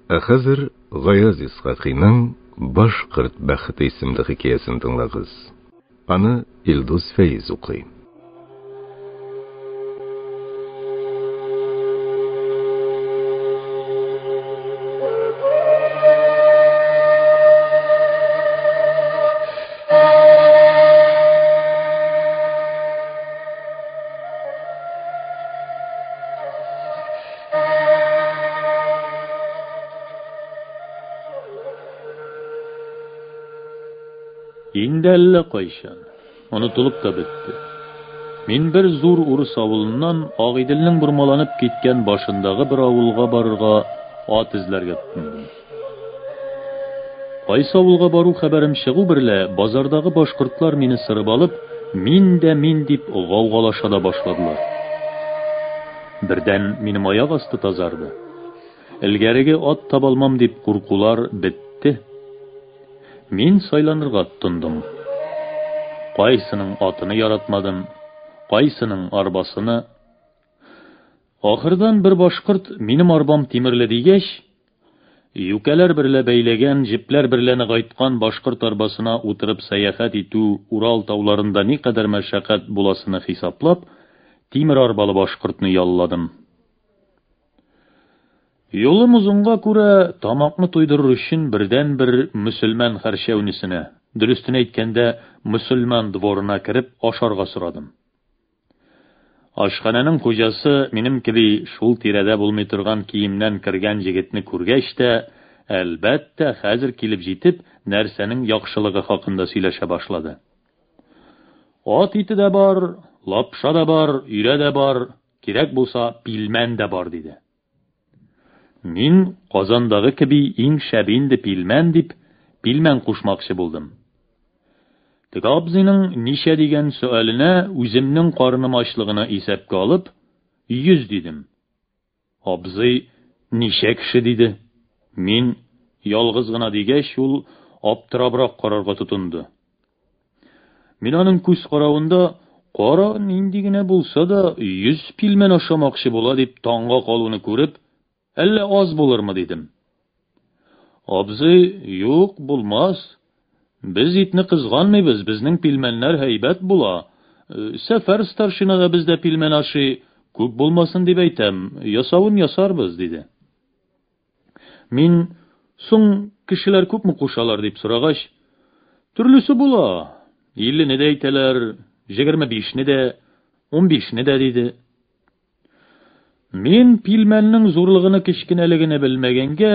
Ә хәзер Гаяз Исхакыйның Башкорт бәхете исемле хикәясен тыңлагыз. Аны Илдус Фәиз укый. Инде әллә кайчан, онытылып та бетте. Мин бер зур урыс авылыннан Агыйделнең бормаланып киткән башындагы бер авылга барырга ат эзләргә тотындым. Кайсы авылга бару хәбәрем чыгу берлә, базардагы башкортлар мине сырып алып, мин дә мин дип гаугалаша да башладылар. Бердән минем аяк асты тазарды. Элгәреге ат табалмам дип куркулар бетте. Мин сайланырга тотындым. Кайсының атыны яратмадым, кайсының арбасыны. Ахырдан бер башкорт минем арбам тимерле дигәч, юкәләр берлә бәйләгән, җепләр берлә ныгайткан башкорт арбасына утырып сәяхәт итү Урал тауларында никадәр мәшәкать буласыны хисаплап, тимер арбалы башкортны ялладым. Юлым озынга күрә, тамакны туйдырыр өчен бердәнбер мөселман хәрчәүнесенә, дөрестен әйткәндә, мөселман дворына кереп ашарга сорадым. Ашханәнең хуҗасы минем кеби шул тирәдә булмый торган киемнән кергән җегетне күргәч тә, әлбәттә, хәзер килеп җитеп, нәрсәнең яхшылыгы хакында сөйләшә башлады. Ат ите дә бар, лапша да бар, өйрә дә бар, кирәк булса, пилмән дә бар, диде. Мин, Казандагы кеби иң шәбе инде пилмән дип, пилмән кушмакчы булдым. Теге абзыйның ничә дигән сөаленә үземнең карыным ачлыгына исәпкә алып, 100 дидем. Абзый, ничә кеше диде. Мин, ялгыз гына дигәч, ул аптырабрак карарга тотынды. Мин аның күз каравында, кара, нинди генә булса да, 100 пилмән ашамакчы була дип таңга калуны күреп, әллә аз булырмы дидем. Абзый, юк, булмас. Без итне кызганмыйбыз, безнең пилмәннәр һәйбәт була. Сәфәр старшина да бездә пилмән ашый, күп булмасын дип әйтәм, ясавын ясарбыз, диде. Мин, соң, кешеләр күпме кушалар, дип сорагач, төрлесе була, иллене дә әйтәләр, 25-не дә, 15-не дә, диде. Мин пилмәннең зурлыгыны кечкенәлегене белмәгәнгә,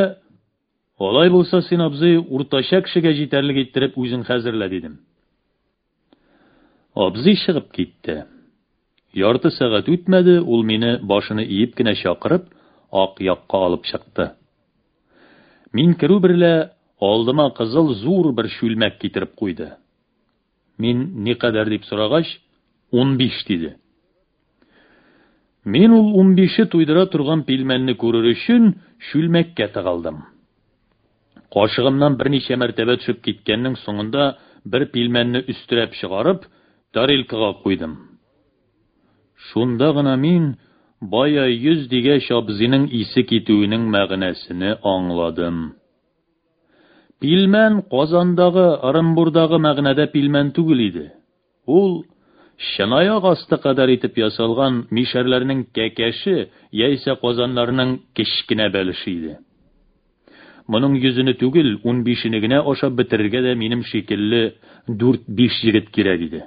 алай булса син, абзый, уртача кешегә җитәрлек иттереп үзең хәзерлә, дидем. Абзый чыгып китте. Ярты сәгать үтмәде, ул мине, башыны иеп кенә чакырып, ак якка алып чыкты. Мин керү берлә, алдыма кызыл зур бер чүлмәк китереп куйды. Мин никадәр дип сорагач, 15 диде. Мин ул унбише туйдыра торган пилмәнне күрер өчен чүлмәккә тыгылдым. Кашыгымнан берничә мәртәбә төшеп киткәннең соңында бер пилмәнне өстерәп чыгарып, тарелкага куйдым. Шунда гына мин, бая 100 дигәч абзыйның исе китүенең мәгънәсене аңладым. Пилмән Казандагы, Ырымбурдагы мәгънәдә пилмән түгел иде. Ул, чынаяк асты кадәр итеп ясалган мишәрләрнең кәкәше яисә казаннарның кечкенә бәлеше иде. Моның йөзене түгел, унбишене генә ашап бетерергә дә минем шикелле дүрт-биш егет кирәк иде.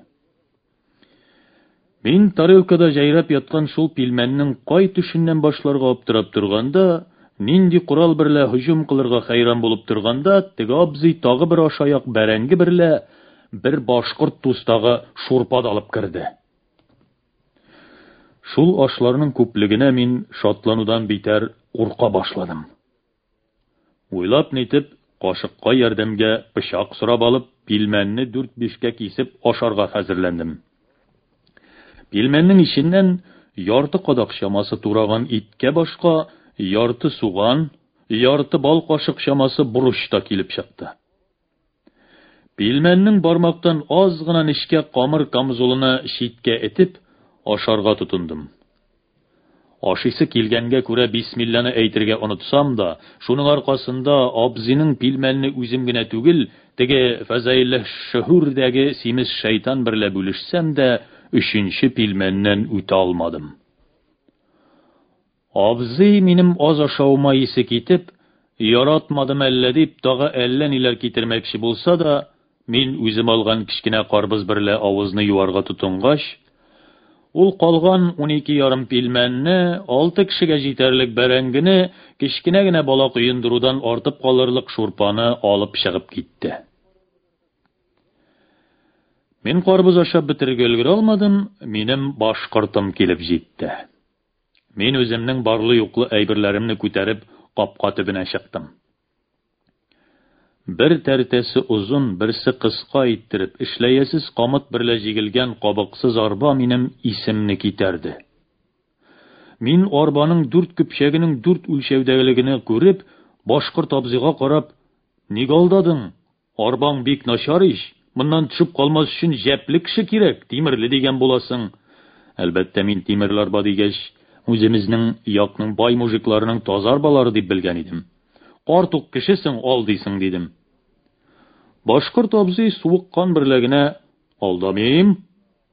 Мин тарелкада җәйрәп яткан шул пилмәннең кай төшеннән башларга аптырап торганда, нинди корал берлә һөҗүм кылырга хәйран булып торганда, теге абзый тагы бер ашаяк бәрәңге берлә бер башкорт тустагы шурпа да алып керде. Шул ашларның күплегенә мин шатланудан битәр курка башладым. Уйлап нитеп, кашыкка ярдәмгә пычак сорап алып, пилмәнне дүрт-бишкә кисеп ашарга хәзерләндем. Пилмәннең эченнән ярты кадак чамасы тураган иткә башка ярты суган, ярты бал кашык чамасы борыч та килеп чыкты. Пилмәннең бармактан аз гына нечкә камыр камзулына читкә этеп, ашарга тотындым. Ашыйсы килгәнгә күрә бисмилланы әйтергә онытсам да, шуның аркасында абзыйның пилмәнне үзем генә түгел, теге Фәзаилеш-шөһүрдәге симез шәйтан берлә бүлешсәм дә, өченче пилмәннән үтә алмадым. Абзый минем аз ашавыма исе китеп, яратмадым әллә дип, тагы әллә ниләр китермәкче булса да, мин үзем алган кечкенә карбыз берлә авызны юарга тотынгач, ул калган 12 ярым пилмәнне, алты кешегә җитәрлек бәрәңгене, кечкенә генә бала коендырудан артып калырлык шурпаны алып чыгып китте. Мин карбыз ашап бетерергә өлгерә алмадым, минем башкортым килеп җитте. Мин үземнең барлы-юклы әйберләремне күтәреп, капка төбенә чыктым. Бер тәртәсе озын, берсе кыска иттереп, эшләясез камыт берлә җигелгән кабыксыз арба минем исемне китәрде. Мин арбаның дүрт көпчәгенең дүрт үлчәүдәгелегене күреп, башкорт абзыйга карап, Ник алдадың? Арбаң бик начар ич, моннан төшеп калмас өчен җәпле кеше кирәк, тимерле дигән буласың. Әлбәттә, мин тимерле арба дигәч, үземезнең якның бай мужикларының таза арбалары дип белгән идем. Карт ук кешесең, алдыйсың, дидем. Башкорт абзый суык кан берлә генә, Алдамыйм,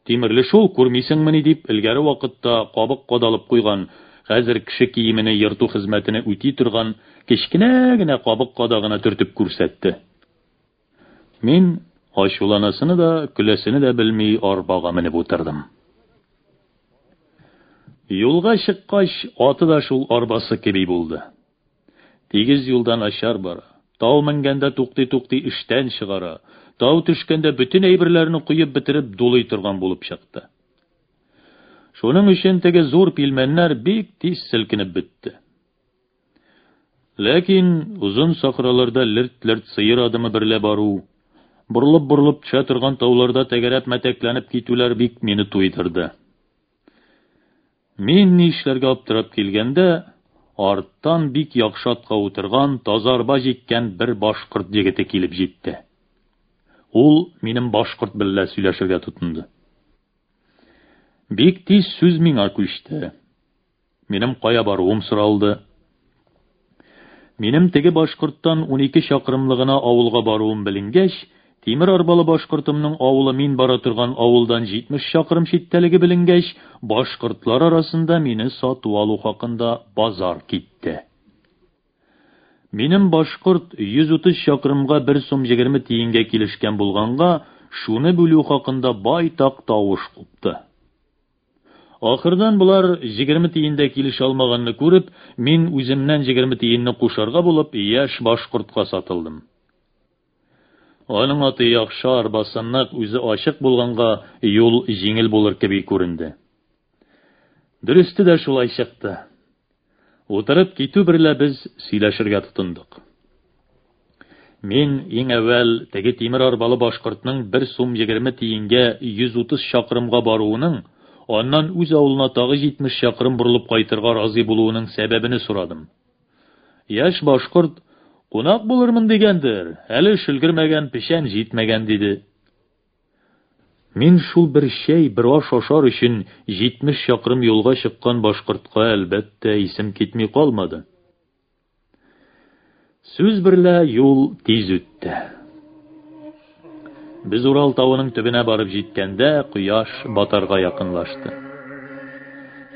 тимерле шул, күрмисеңмени, дип, элгәре вакытта кабык кадалып куйган, хәзер кеше киемене ерту хезмәтене үти торган кечкенә генә кабык кадагына төртеп күрсәтте. Мин, ачуланасыны да, көләсене дә белми, арбага менеп утырдым. Юлга чыккач, аты да шул арбасы кеби булды. Тигез юлда начар бара. Тау менгәндә туктый-туктый эштән чыгара, тау төшкәндә бөтен әйберләрне коеп бетереп дулый торган булып чыкты. Шуның өчен теге зур пилмәннәр бик тиз селкенеп бетте. Ләкин озын сахраларда лерт-лерт сыер адымы берлә бару, борылып-борылып төшә торган тауларда тәгәрәп-мәтәкләнеп китүләр бик мине туйдырды. Мин ни эшләргә аптырап килгәндә, арттан бик яхшы атка утырган, таза арба җиккән бер башкорт егете килеп җитте. Ул минем башкорт берлә сөйләшергә тотынды. Бик тиз сүз миңа күчте. Минем кая баруым соралды. Минем теге башкорттан 12 чакрымлы гына авылга баруым беленгәч, тимер арбалы башкортымның авылы мин бара торган авылдан 70 чакрым читтәлеге беленгәч, башкортлар арасында мине сату-алу хакында базар китте. Минем башкорт 130 чакрымга 1 сум 20 тиенгә килешкән булганга, шуны бүлү хакында байтак тавыш купты. Ахырдан болар 20 тиендә килешә алмаганны күреп, мин үземнән 20 тиенне кушарга булып, яшь башкортка сатылдым. Аның аты яхшы, арбасы нык, үзе ачык булганга, юл җиңел булыр кеби күренде. Дөресте дә шулай чыкты. Утырып китү берлә без сөйләшергә тотындык. Мин иң әүвәл теге тимер арбалы башкортның 1 сум 20 тиенгә 130 чакрымга баруының, аннан үз авылына тагы 70 чакрым борылып кайтырга разый булуының сәбәбене сорадым. Яшь башкорт, кунак булырмын дигәндер, әле эш өлгермәгән, печән җитмәгән, диде. Мин шул бер чәй, бер аш ашар өчен 70 чакрым юлга чыккан башкортка, әлбәттә, исем китми калмады. Сүз берлә юл тиз үтте. Без Урал тавының төбенә барып җиткәндә, кояш батарга якынлашты.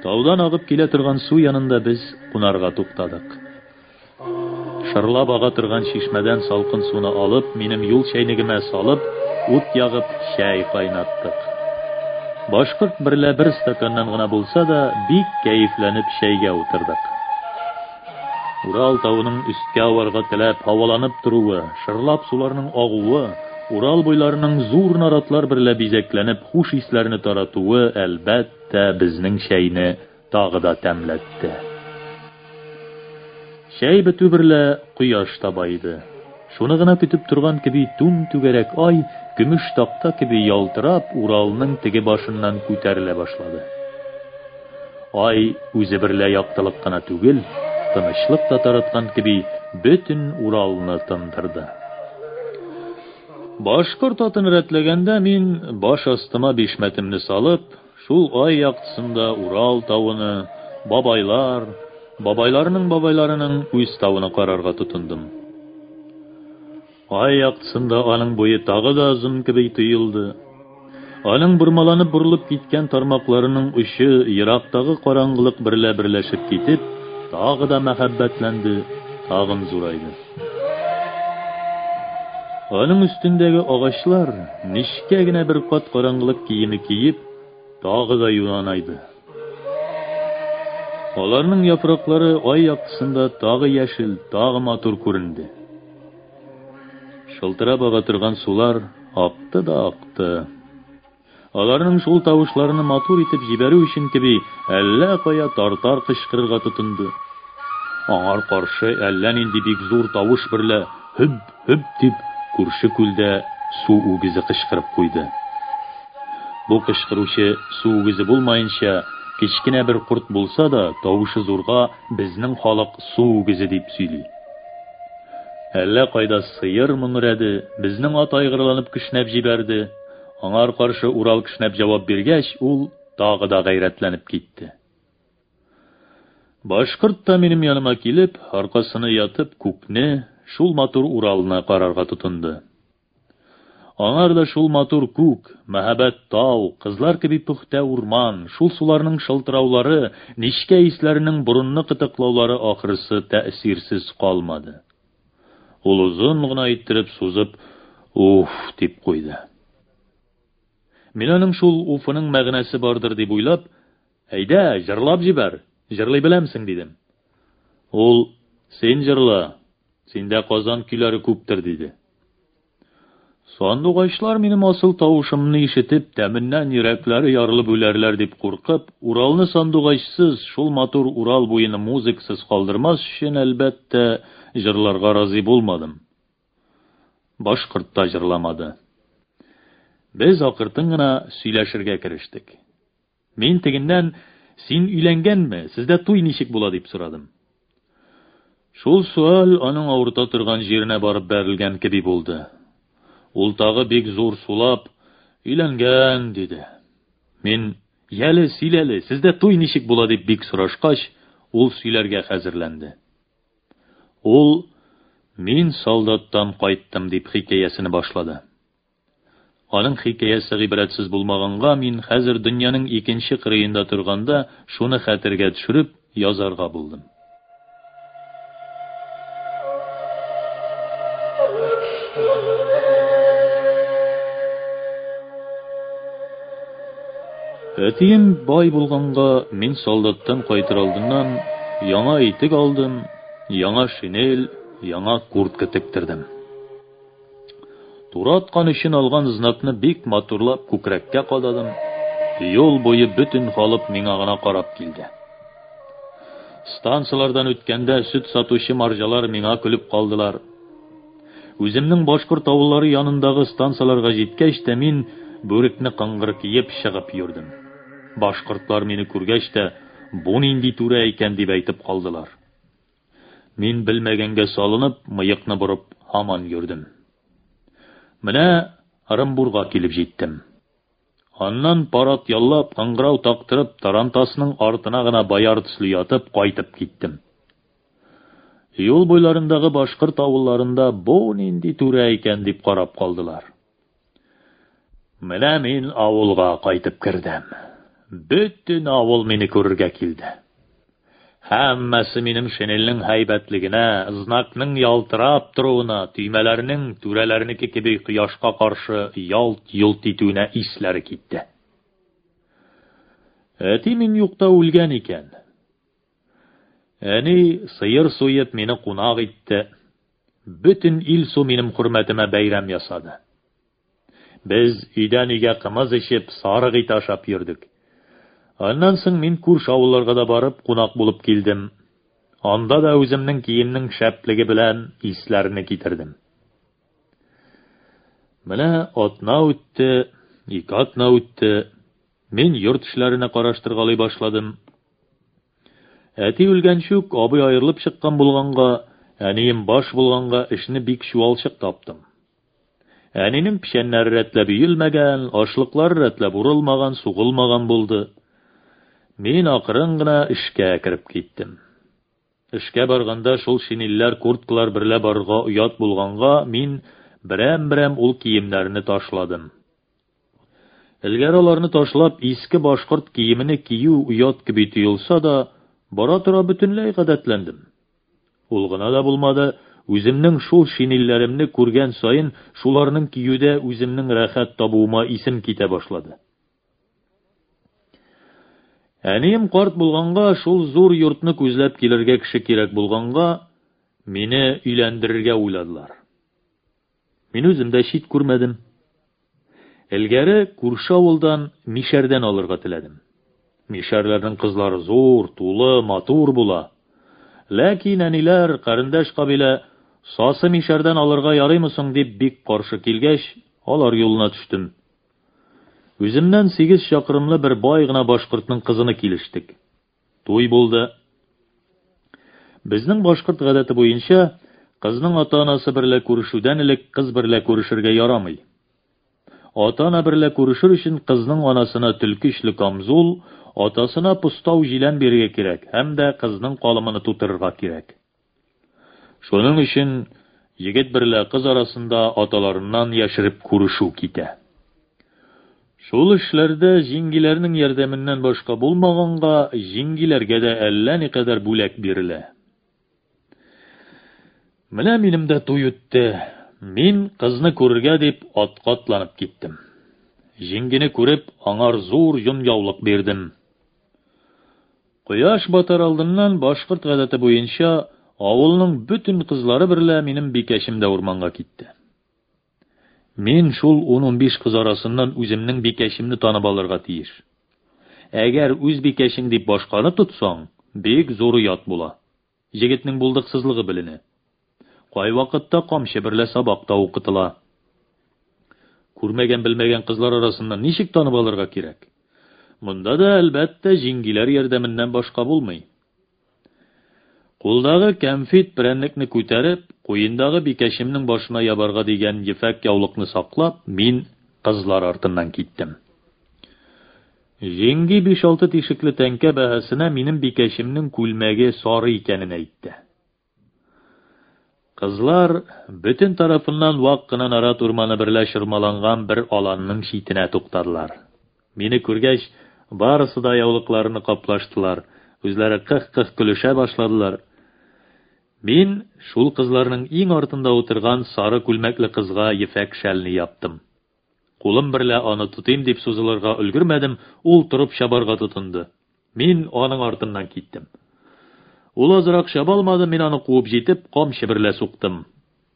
Таудан агып килә торган су янында без кунарга туктадык. Шырлап ага торган чишмәдән салкын суны алып, минем юл чәйнегемә салып, ут ягып, чәй кайнаттык. Башкорт берлә бер стаканнан гына булса да, бик кәефләнеп чәйгә утырдык. Урал тавының өскә аварга теләп һаваланып торуы, шырлап суларның агуы, Урал буйларының зур наратлар берлә бизәкләнеп хуш исләрне таратуы, әлбәттә, безнең чәйне тагы да тәмләтте. Чәй бетү берлә кояш та баеды. Шуны гына көтеп торган кеби түм-түгәрәк ай, көмеш такта кеби ялтырап, Уралның теге башыннан күтәрелә башлады. Ай үзе берлә яктылык кына түгел, тынычлык та тараткан кеби, бөтен Уралны тындырды. Башкорт атын рәтләгәндә мин, баш астыма бишмәтемне салып, Шул ай яктысында Урал тавыны, бабайлар, бабайларның бабайларының үз тавына карарга тотындым. Ай яктысында аның буе тагы да озын кебек тоелды. Аның бормаланып борылып киткән тармакларының очы ерактагы караңгылык берлә берләшеп китеп, тагы да мәхәббәтләнде, тагын зурайды. Аның өстендәге агачлар, нечкә генә бер кат караңгылык киеме киеп, тагы да юанайды. Аларның яфраклары ай яктысында тагы яшел, тагы матур күренде. Шылтырап ага торган сулар акты да акты. Аларның шул тавышларны матур итеп җибәрү өчен кеби әллә кая тартар кычкырырга тотынды. Аңар каршы әллә нинди бик зур тавыш берлә һөб, һөб дип күрше күлдә су үгезе кычкырып куйды. Бу кычкыручы су үгезе булмаенча, кечкенә бер корт булса да, тавышы зурга безнең халык су үгезе дип сөйли. Әллә кайда сыер мөңрәде, безнең ат айгырланып кешнәп җибәрде. Аңар каршы Урал кешнәп җавап биргәч, ул тагы да гайрәтләнеп китте. Башкорт та минем яныма килеп, аркасына ятып, күкне, шул матур Уралны карарга тотынды. Аңар да шул матур күк, мәһабәт тау, кызлар кеби пөхтә урман, шул суларның шылтыраулары, нечкә исләренең борынны кытыклаулары ахрысы тәэсирсез калмады. Ул озын гына иттереп сузып, уф дип куйды. Мин аның шул уфының мәгънәсе бардыр дип уйлап, әйдә, җырлап җибәр, җырлый беләмсең, дидем. Ул, син җырла, синдә Казан көйләре күптер, диде. Сандугачлар минем асыл тавышымны ишетеп, тәменнән йөрәкләре ярылып үләрләр дип куркып, Уралны сандугачсыз, шул матур Урал буены музыкасыз калдырмас өчен, әлбәттә, җырларга разый булмадым. Башкорт та җырламады. Без акыртын гына сөйләшергә керештек. Мин тегеннән, син өйләнгәнме, сездә туй ничек була, дип сорадым. Шул сөаль аның авырта торган җиренә барып бәрелгән кеби булды. Ул тагы бик зур сулап, өйләнгән, диде. Мин, яле, сөйләле, сездә туй ничек була, дип бик сорашкач, ул сөйләргә хәзерләнде. Ул, мин солдаттан кайттым, дип хикәясен башлады. Аның хикәясе гыйбрәтсез булмаганга, мин хәзер дөньяның икенче кырыенда торганда шуны хәтергә төшереп, язарга булдым. Әтием бай булганга, мин солдаттан кайтыр алдыннан яңа итек алдым, яңа шинель, яңа куртка тектердем. Туры аткан өчен алган знакны бик матурлап күкрәккә кададым. Юл буе бөтен халык миңа гына карап килде. Станцияләрдән үткәндә сөт сатучы марҗалар миңа көлеп калдылар. Үземнең башкорт авыллары янындагы станцияләргә җиткәч тә мин бүрекне кыңгыр киеп чыгып йөрдем. Башкортлар мине күргәч тә, бу нинди түрә икән дип әйтеп калдылар. Мин белмәгәнгә салынып, мыекны борып һаман йөрдем. Менә Ырымбурга килеп җиттем. Аннан парад яллап, кыңгырау тактырып, тарантасның артына гына бояр төсле ятып, кайтып киттем. Юл буйларындагы башкорт авылларында бу нинди түрә икән дип карап калдылар. Менә мин авылга кайтып кердем. Бөтен авыл мине күрергә килде. Һәммәсе минем шинельнең һәйбәтлегенә, знакның ялтырап торуына, төймәләрнең түрәләрнеке кеби кояшка каршы ялт-йолт итүенә исләре китте. Әти мин юкта үлгән икән. Әни сыер суеп мине кунак итте. Бөтен ил су минем хөрмәтемә бәйрәм ясады. Без өйдән өйгә кымыз эчеп, сарык ите ашап йөрдек. Аннан соң мин күрше авылларга да барып, кунак булып килдем. Анда да үземнең киемнең шәплеге белән исләрне китердем. Менә атна үтте, ике атна үтте. Мин йорт эшләренә караштыргалый башладым. Әти үлгәнче үк абый аерылып чыккан булганга, әнием баш булганга эшне бик чуалчык таптым. Әнинең печәннәре рәтләп өелмәгән, ашлыклары рәтләп урылмаган, сугылмаган булды. Мин акрын гына эшкә кереп киттем. Эшкә барганда шул шинельләр, курткалар берлә барырга оят булганга, мин берәм-берәм ул киемнәрне ташладым. Элгәре аларны ташлап, иске башкорт киемене кию оят кеби тоелса да, бара-тора бөтенләй гадәтләндем. Ул гына да булмады, үземнең шул шинельләремне күргән саен, шуларның киюдә үземнең рәхәт табуыма исем китә башлады. Әнием карт булганга, шул зур йортны күзләп килергә кеше кирәк булганга, мине өйләндерергә уйладылар. Мин үзем дә чит күрмәдем. Элгәре күрше авылдан мишәрдән алырга теләдем. Мишәрләрнең кызлары зур, тулы, матур була. Ләкин әниләр, карендәш кабилә, сасы мишәрдән алырга ярыймы соң дип бик каршы килгәч, алар юлына төштем. Үземнән сигез чакрымлы бер бай гына башкортның кызыны килештек. Туй булды. Безнең башкорт гадәте буенча, кызның ата-анасы берлә күрешүдән элек кыз берлә күрешергә ярамый. Ата-ана берлә күрешер өчен кызның анасына төлке эчле камзул, атасына постау җилән бирергә кирәк һәм дә кызның калымыны тутырырга кирәк. Шуның өчен егет берлә кыз арасында аталарыннан яшереп күрешү китә. Шул эшләрдә җиңгиләрнең ярдәменнән башка булмаганга, җиңгиләргә дә әллә никадәр бүләк бирелә. Менә минем дә туй үтте. Мин, кызны күрергә дип, атка атланып киттем. Җиңгине күреп, аңар зур йон яулык бирдем. Кояш батар алдыннан, башкорт гадәте буенча, авылның бөтен кызлары берлә минем бикәчем дә урманга китте. Мин шул ун-унбиш кыз арасыннан үземнең бикәчемне танып алырга тиеш. Әгәр үз бикәчең дип башканы тотсаң, бик зур оят була. Җегетнең булдыксызлыгы беленә. Кайвакытта камчы берлә сабак та укытыла. Күрмәгән-белмәгән кызлар арасыннан ничек танып алырга кирәк? Монда да, әлбәттә, җиңгиләр ярдәменнән башка булмый. Кулдагы кәнфит прәннекне күтәреп, куендагы бикәчемнең башына ябарга дигән ефәк яулыкны саклап, мин кызлар артыннан киттем. Җиңги биш-алты тишекле тәңкә бәһасенә минем бикәчемнең күлмәге сары икәнен әйтте. Кызлар бөтен тарафыннан вак кына нарат урманы берлә чормаланган бер аланның читенә туктадылар. Мине күргәч, барысы да яулыкларыны каплаштылар, үзләре кых-кых көлешә башладылар. Мин шул кызларның иң артында утырган сары күлмәкле кызга ефәк шәлне яптым. Кулым берлә аны тотыйм дип сузылырга өлгермәдем, ул торып чабарга тотынды. Мин аның артыннан киттем. Ул азрак чаба алмады, мин аны куып җитеп, камчы берлә суктым.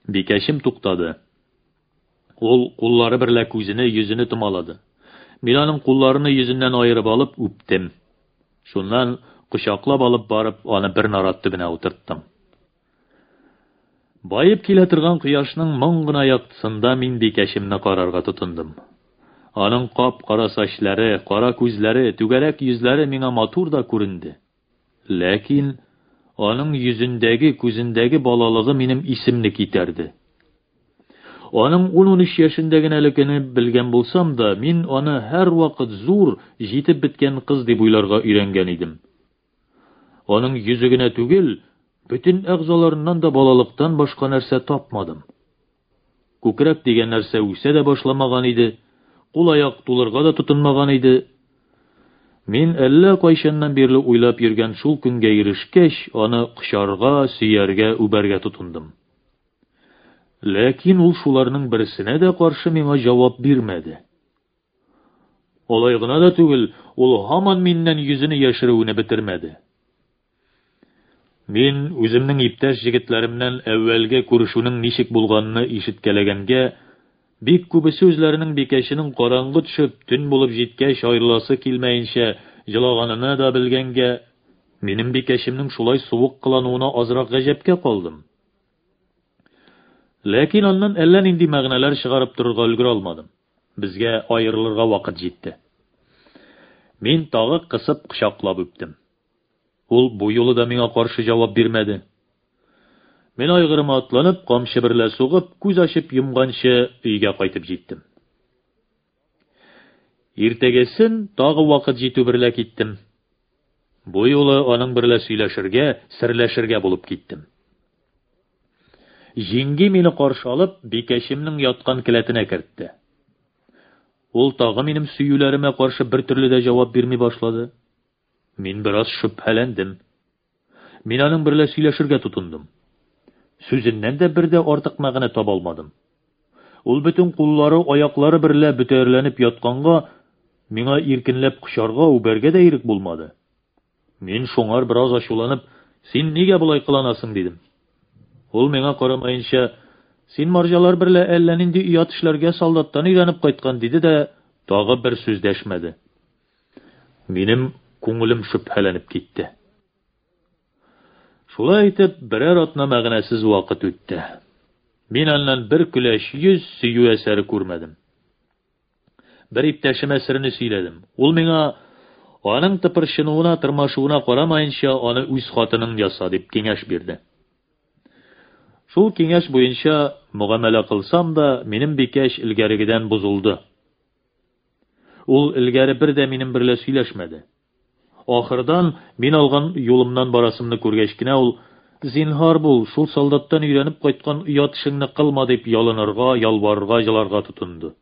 Бикәчем туктады. Ул куллары берлә күзене, йөзене томалады. Мин аның кулларыны йөзеннән аерып алып, үптем. Шуннан, кочаклап алып барып, аны бер нарат төбенә утырттым. Баеп килә торган кояшның моң гына яктысында мин бикәчемне карарга тотындым. Аның кап-кара сачләре, кара күзләре, түгәрәк йөзләре миңа матур да күренде. Ләкин аның йөзендәге, күзендәге балалыгы минем исемне китәрде. Аның ун-унөч яшендә генә лекене белгән булсам да, мин аны һәрвакыт зур, җитеп беткән кыз дип уйларга өйрәнгән идем. Аның йөзе генә түгел, бөтен әгъзаларыннан да балалыктан башка нәрсә тапмадым. Күкрәк дигән нәрсә үсә дә башламаган иде, кул-аяк тулырга да тотынмаган иде. Мин әллә кайчаннан бирле уйлап йөргән шул көнгә ирешкәч, аны кочарга, сөяргә, үбәргә тотындым. Ләкин ул шуларның берсенә дә каршы миңа җавап бирмәде. Алай гына да түгел, ул һаман миннән йөзене яшерүене бетермәде. Мин үземнең иптәш җегетләремнән әүвәлге күрешүнең ничек булганыны ишеткәләгәнгә, бик күбесе үзләренең бикәченең караңгы төшеп, төн булып җиткәч аерыласы килмәенчә җылаганыны да белгәнгә, минем бикәчемнең шулай суык кылануына азрак гаҗәпкә калдым. Ләкин аннан әллә нинди мәгънәләр чыгарып торырга өлгерә алмадым. Безгә аерылырга вакыт җитте. Мин тагы кысып кочаклап үптем. Ул бу юлы да миңа каршы җавап бирмәде. Мин айгырыма атланып, камчы берлә сугып, күз ачып йомганчы өйгә кайтып җиттем. Иртәгесен тагы вакыт җитү берлә киттем. Бу юлы аның берлә сөйләшергә, серләшергә булып киттем. Җиңги мине каршы алып, бикәчемнең яткан келәтенә кертте. Ул тагы минем сөюләремә каршы бер төрле дә җавап бирми башлады. Мин бераз шөбһәләндем. Мин аның берлә сөйләшергә тотындым. Сүзеннән дә бер дә артык мәгънә таба алмадым. Ул бөтен куллары, аяклары берлә бөтәрләнеп ятканга, миңа иркенләп кочарга, үбәргә дә ирек булмады. Мин шуңар бераз ачуланып, син нигә болай кыланасың, дидем. Ул миңа карамаенча, син марҗалар берлә әллә нинди оят эшләргә солдаттан өйрәнеп кайткан, диде дә, тагы бер сүз дәшмәде. Минем күңелем шөбһәләнеп китте. Шулай итеп, берәр атна мәгънәсез вакыт үтте. Мин аннан бер көләч йөз, сөю әсәре күрмәдем. Бер иптәшемә серне сөйләдем. Ул миңа, аның тыпырчынуына, тырмашуына карамаенча, аны үз хатының яса, дип киңәш бирде. Шул киңәш буенча мөгамәлә кылсам да, минем бикәч элгәрегедән бозылды. Ул элгәре бер дә минем берлә сөйләшмәде. Ахырдан, мин алган юлымнан барасымны күргәч кенә ул, Зинһар бул, шул солдаттан өйрәнеп кайткан оят эшеңне кылма, дип ялынырга, ялварырга, җыларга тотынды.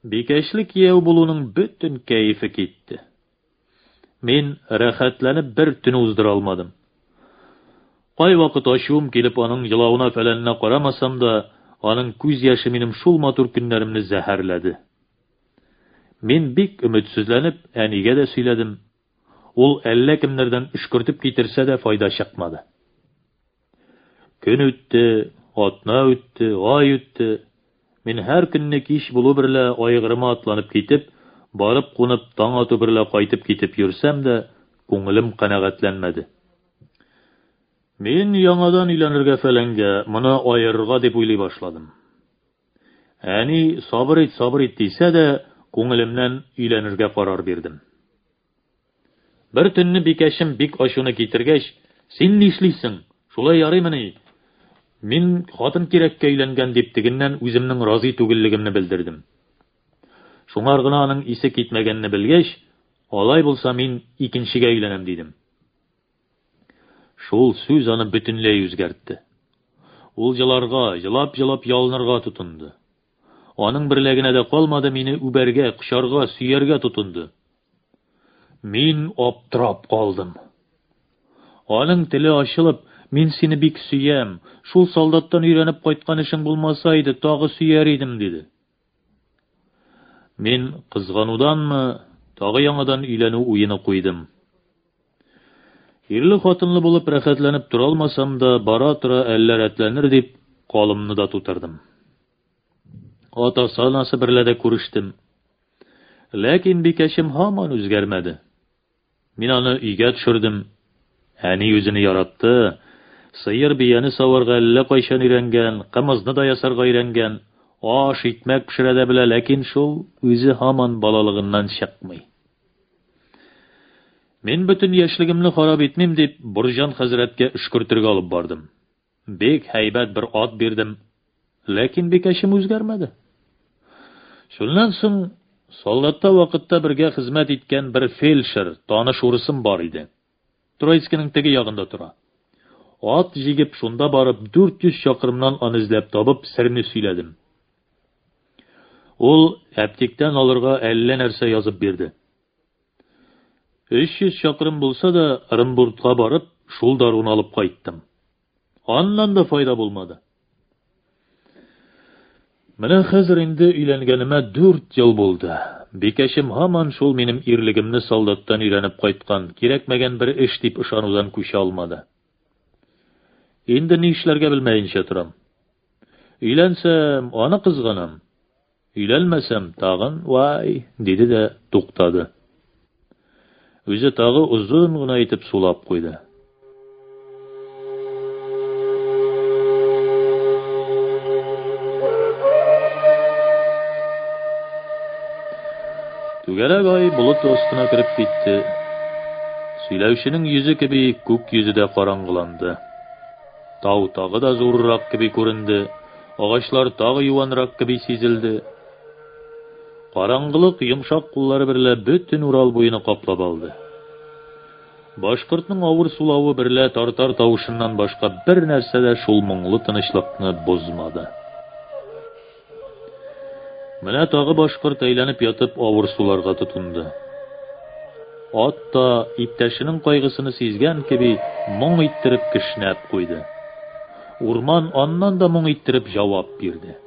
Бикәчле кияү булуның бөтен кәефе китте. Мин рәхәтләнеп бер төн уздыра алмадым. Кайвакыт ачуым килеп аның елавына-фәләненә карамасам да, аның күз яше минем шул матур көннәремне зәһәрләде. Мин бик өметсезләнеп, әнигә дә сөйләдем. Ул әллә кемнәрдән өшкертеп китерсә дә файда чыкмады. Көн үтте, атна үтте, ай үтте. Мин һәр көнне кич булу берлә айгырыма атланып китеп, барып кунып, таң ату берлә кайтып китеп йөрсәм дә, күңелем канәгатьләнмәде. Мин яңадан өйләнергә фәләнгә, моны аерырга дип уйлый башладым. Әни, сабыр ит, сабыр ит дисә дә, күңелемнән өйләнергә карар бирдем. Бер төнне бикәчем бик ачуны китергәч, син нишлисең? Шулай ярыймыни? Мин хатын кирәккә өйләнгән дип тегеннән үземнең разый түгеллегемне белдердем. Шуңар гына аның исе китмәгәнне белгәч, алай булса мин икенчегә өйләнәм дидем. Шул сүз аны бөтенләй үзгәртте. Ул җыларга, җылап-җылап ялынырга тотынды. Аның берлә генә дә калмады, мине үбәргә, кочарга, сөяргә тотынды. Мин аптырап калдым. Аның теле ачылып, мин сине бик сөям, шул солдаттан өйрәнеп кайткан эшең булмаса иде, тагы сөяр идем, диде. Мин кызгануданмы, тагы яңадан өйләнү уены куйдым. Ирле-хатынлы булып рәхәтләнеп тора алмасам да, бара-тора әллә рәтләнер дип, калымны да тутырдым. Атасы-анасы берлә дә күрештем. Ләкин бикәчем һаман үзгәрмәде. Мин аны өйгә төшердем. Әни үзене яратты. Сыер бияне саварга әллә кайчан өйрәнгән, кымызны да ясарга өйрәнгән, аш, икмәк пешерә дә белә, ләкин шул үзе һаман балалыгыннан чыкмый. Мин бөтен яшьлегемне харап итмим дип, Борҗан хәзрәткә өшкертергә алып бардым. Бик һәйбәт бер ат бирдем. Ләкин бикәчем үзгәрмәде. Шуннан соң солдатта вакытта бергә хезмәт иткән бер фельдшер, таныш урысым бар иде. Троицкиның теге ягында тора. Ат җигеп шунда барып 400 чакрымнан аны эзләп табып серне сөйләдем. Ул әптиктән алырга әллә нәрсә язып бирде. 300 чакрым булса да, Ырынбуртка барып, шул даруны алып кайттым. Аннан да файда булмады. Менә хәзер инде өйләнгәнемә 4 ел булды. Бикәчем һаман шул минем ирлегемне солдаттан өйрәнеп кайткан, кирәкмәгән бер эш дип ышанудан күчә алмады. Инде ни эшләргә белмәенчә торам. Өйләнсәм, аны кызганам. Өйләнмәсәм, тагын вай, диде дә туктады. Үзе тагы озын гына итеп сулап куйды. Түгәрәк ай болыт астына кереп китте. Сөйләүченең йөзе кеби күк йөзе дә караңгыланды. Тау тагы да зуррак кеби күренде, агачлар тагы юанрак кеби сизелде. Караңгылык йомшак куллары берлә бөтен Урал буены каплап алды. Башкортның авыр сулавы берлә тартар тавышыннан башка бер нәрсә дә шул моңлы тынычлыкны бозмады. Менә тагы башкорт әйләнеп ятып авыр суларга тотынды. Ат та, иптәшенең кайгысыны сизгән кеби, моң иттереп кешнәп куйды. Урман аннан да моң иттереп җавап бирде.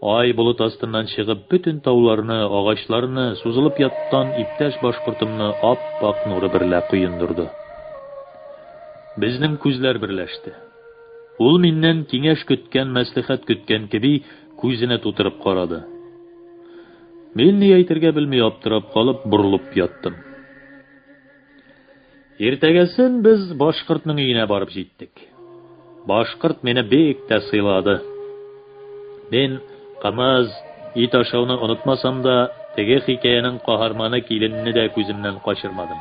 Ай болыт астыннан чыгып бөтен тауларны, агачларны, сузылып яткан иптәш башкортымны ап-ак нуры берлә коендырды. Безнең күзләр берләште. Ул миннән киңәш көткән, мәслихәт көткән кеби, күзенә тутырып карады. Мин ни әйтергә белми аптырап калып, борылып яттым. Иртәгәсен без башкортның өенә барып җиттек. Башкорт мине бик тә сыйлады. Мин кымыз, ит ашауны онытмасам да, теге хикәянең каһарманы киленне дә күземнән качырмадым.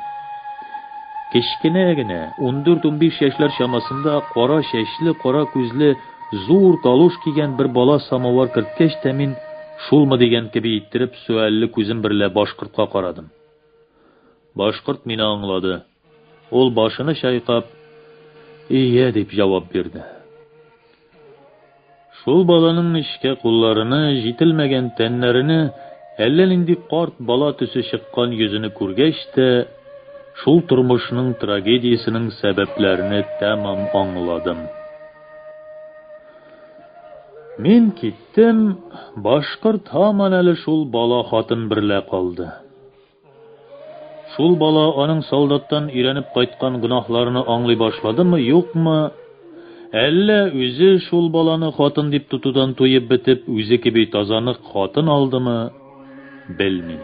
Кечкенә генә, 14-15 яшьләр чамасында кара чәчле, кара күзле, зур калуш кигән бер бала самовар керткәч тә мин, шулмы дигән кеби иттереп, сөальле күзем берлә башкортка карадым. Башкорт мине аңлады. Ул башыны чайкап, "Ие" дип җавап бирде. Шул баланың нечкә кулларыны, җителмәгән тәннәрене, әллә нинди карт бала төсе чыккан йөзене күргәч тә, шул тормышның трагедиясенең сәбәпләрене тәмам аңладым. Мин киттем, башкорт һаман әле шул бала хатын берлә калды. Шул бала аның солдаттан өйрәнеп кайткан гөнаһларны аңлый башладымы, юкмы, әллә үзе шул баланы хатын дип тотудан туеп бетеп, үзе кеби таза нык хатын алдымы, белмим.